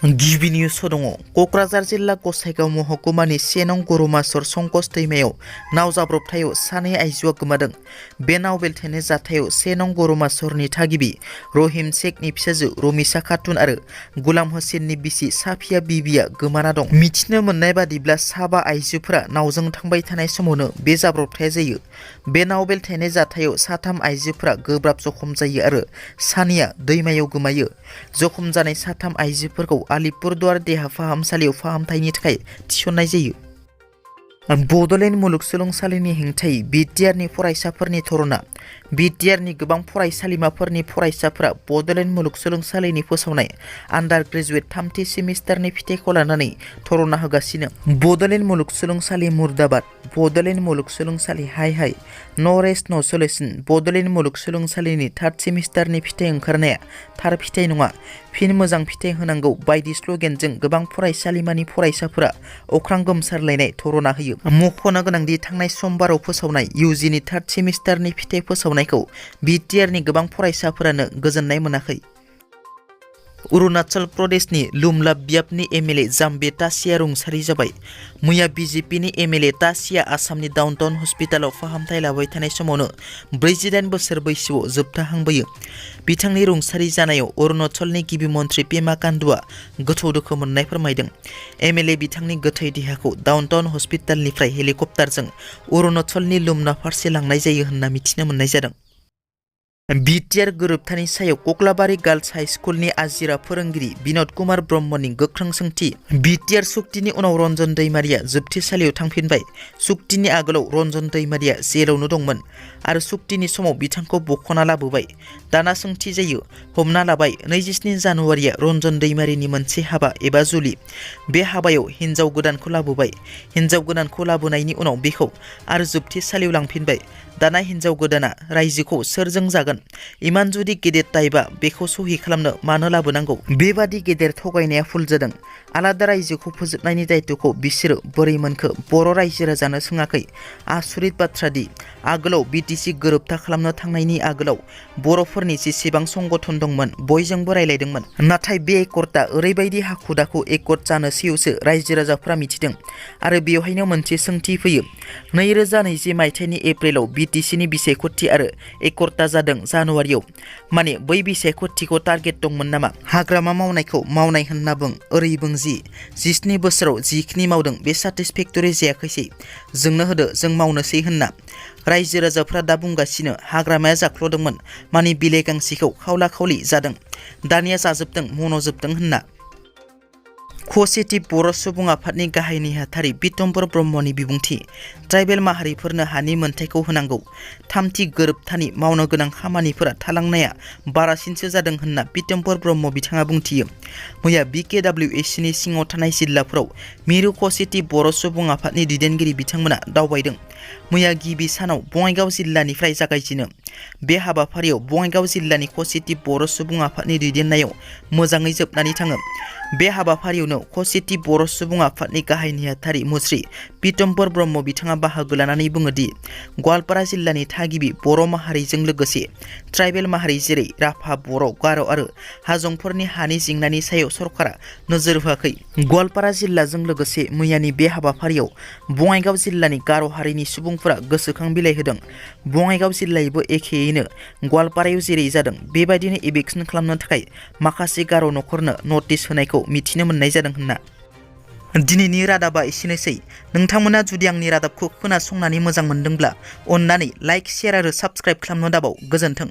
गिबि निउस दङ। क'क्राझार जिल्ला गसाइगाव महकुमानि 1 नं गरुमासर संकस दैमायाव नाव जाब्रबथायाव सानै आइजोआ गोमादों। बे नाव बेलथायनाय जाथायाव 1 नं गरुमासरनि थागिबि रहिम शेखनि फिसाजो रमिसा खातुन आरो गुलाम हुसेननि बिसि साफिया बिबिया गोमाना दं। मिथिनो मोननाय बादिब्ला साबा आइजोफोरा नावजों थांबाय थानाय समावनो बे जाब्रबथाया जायो। बे नाव बेलथायनाय जाथायाव 3 आइजोफोरा गोब्राब जखम जायो आरो सानैया दैमायाव गोमायो। जखम जानाय 3 आइजोफोरखौ आलिपुरदुवार देहा फाहामसालियाव फाहामथायनि थाखाय थिसननाय जायो। बड'लेण्ड मुलुगसोलोंसालिनि हेंथायै BTR नि फरायसाफोरनि धरना। BTR नि गोबां फरायसालिमाफोरनि फरायसाफोरा बड'लेण्ड मुलुगसोलोंसालिनि फोसावनाय आन्डार ग्रेजुवेट 3थि सेमिस्टारनि फिथाइखौ लानानै धरना होगासिनो। बड'लेण्ड मुलुगसोलोंसालि मुर्दाबाद, बड'लेण्ड मुलुगसोलोंसालि हाय हाय, नो रेस्ट नो सलिउशन। बड'लेण्ड मुलुगसोलोंसालिनि 3rd सेमिस्टारनि फिथाइ ओंखारनाया थार फिथाइ नङा, फिन मोजां फिथाइ होनांगौ बायदि स्ल'गेनजों गोबां फरायसालिमानि फरायसाफोरा अख्रां गोमसारलायनाय धरना होयो। मख'नो गोनांदि थांनाय समबाराव फोसावनाय UG नि 3rd सेमिस्टारनि फिथाइ फोसावनायखौ BTR नि गोबां फरायसाफोरानो गोजोननाय मोनाखै। अरुणाचल प्रदेशनि लुमलाबियाबनि MLA जाम्बे तासिया रुंसारि जाबाय। मैया BJP नि MLA तासिया आसामनि डाउनटाउन हस्पिटालाव फाहामथाय लाबाय थानाय समावनो 48 बोसोर बैसोआव जोबथाहांबोयो। बिथांनि रुंसारि जानायाव अरुणाचलनि गिबि मन्थ्रि पेमा खांडुआ गोथौ दुखु मोननाय फोरमायदों। MLA बिथांनि गोथै देहाखौ डाउनटाउन हस्पिटालनिफ्राय हेलिकप्टारजों अरुणाचलनि लुमला फारसे लांनाय जायो होनना मिथिनो मोननाय जादों। BTR गोरोबथानि सायाव कक्लाबारि गार्लस हाइ स्कुलनि आजिरा फोरोंगिरि बिन'द कुमार ब्रह्मनि गोख्रों सोंथि। BTR सुक्तिनि उनाव रन्जन दैमारिया जोबथेसालियाव थांफिनबाय। सुक्तिनि आगोलाव रन्जन दैमारिया जेलावनो दंमोन आरो सुक्तिनि समाव बिथांखौ बख'ना लाबोबाय। दाना सोंथि जायो, हमना लाबाय 27 जानुवारिया रन्जन दैमारिनि मोनसे हाबा एबा जुलि। बे हाबायाव हिन्जाव गोदानखौ लाबोबाय। हिन्जाव गोदानखौ लाबोनायनि उनाव बेखौ आरो जोबथेसालियाव लांफिनबाय। दाना हिन्जाव गोदाना रायजोखौ सोरजों जागोन? इमान जुदि गेदेर दायबा बेखौ सहि खालामनो मानो लाबोनांगौ? बेबादि गेदेर थगायनाया भुल जादों। आलादा रायजोखौ फोजोबनायनि दायित्वखौ बिसोरो बोरै मोनखो बर' रायजो राजानो सोङाखै। आसुरित बाथ्रादि आगोलाव BTC गोरोबथा खालामनो थांनायनि आगोलाव बर'फोरनि जेसेबां संगठन दंमोन बयजोंबो रायलायदोंमोन। नाथाय बे एकर्डआ ओरैबायदि हाखु दाखु एकर्ड जानोसैयावसो रायजो राजाफ्रा मिथिदों। आरो बेवहायनो मोनसे सोंथि फैयो। 2020 मायथाइनि एप्रिलाव BTC नि बिसायख'थि आरो एकर्डआ जादों जानुवारियाव। माने बै बिसायख'थिखौ टारगेट दंमोन नामा? हाग्रामा मावनायखौ मावनाय होनना बुं, ओरै बुं जि 17 बोसोराव जिखिनि मावदों बे सेटिसफेक्टरि जायाखैसै, जोंनो होदो जों मावनोसै होनना। रायजो राजाफ्रा दा बुंगासिनो हाग्रामाया जाख्ल'दोंमोन, माने बिलाइ गांसेखौ खावला खावलि जादों, दानिया जाजोबदों मन'जोबदों होनना। खौसेथि बर' सुबुं आफादनि गाहाय नेहाथारि बितम्बर ब्रह्मनि बिबुंथि। ट्राइबेल माहारिफोरनो हानि मोनथायखौ होनांगौ। 3थि गोरोबथानि मावनो गोनां खामानिफोरा थालांनाया बारासिनसो जादों होनना बितम्बर ब्रह्म बिथाङा बुंथियो। मैया BKWAC नि सिङाव थानाय जिल्लाफोराव मिरु खौसेथि बर' सुबुं आफादनि दैदेनगिरि बिथांमोना दावबायदों। मैया गिबि सानाव बङाइगाव जिल्लानिफ्राय जागायजेनो। बे हाबाफारियाव बङाइगाव जिल्लानि खौसेथि बर' सुबुं आफादनि दैदेननायाव मोजाङै जोबनानै थाङो। बे हाबाफारियावनो खौसेथि बर' सुबुं आफादनि गाहाय नेहाथारि मुस्रि बितम्बर ब्रह्म बिथाङा बाहागो लानानै बुङोदि गवालपारा जिल्लानि थागिबि बर' माहारिजों लोगोसे ट्राइबेल माहारि जेरै राभा, बर', गार' आरो हाजंफोरनि हानि जेंनानि सायाव सरकारा नोजोर होआखै। गवालपारा जिल्लाजों लोगोसे मैयानि बे हाबाफारियाव बङाइगाव जिल्लानि गार' हारिनि सुबुंफोरा गोसोखां बिलाइ होदों। बङाइगाव जिल्लायैबो एखेयैनो गवालपारायाव जेरै जादों बेबायदिनो इभिक्सन खालामनो थाखाय माखासे गार' न'खरनो नटिस होनायखौ मिथिनो मोननाय जादों होनना। दिनैनि रादाबा एसेनोसै। नोंथांमोना जुदि आंनि रादाबखौ खोनासंनानै मोजां मोनदोंब्ला अन्नानै लाइक, शेयार आरो साबस्क्राइब खालामनो दाबाव। गोजोन्थों।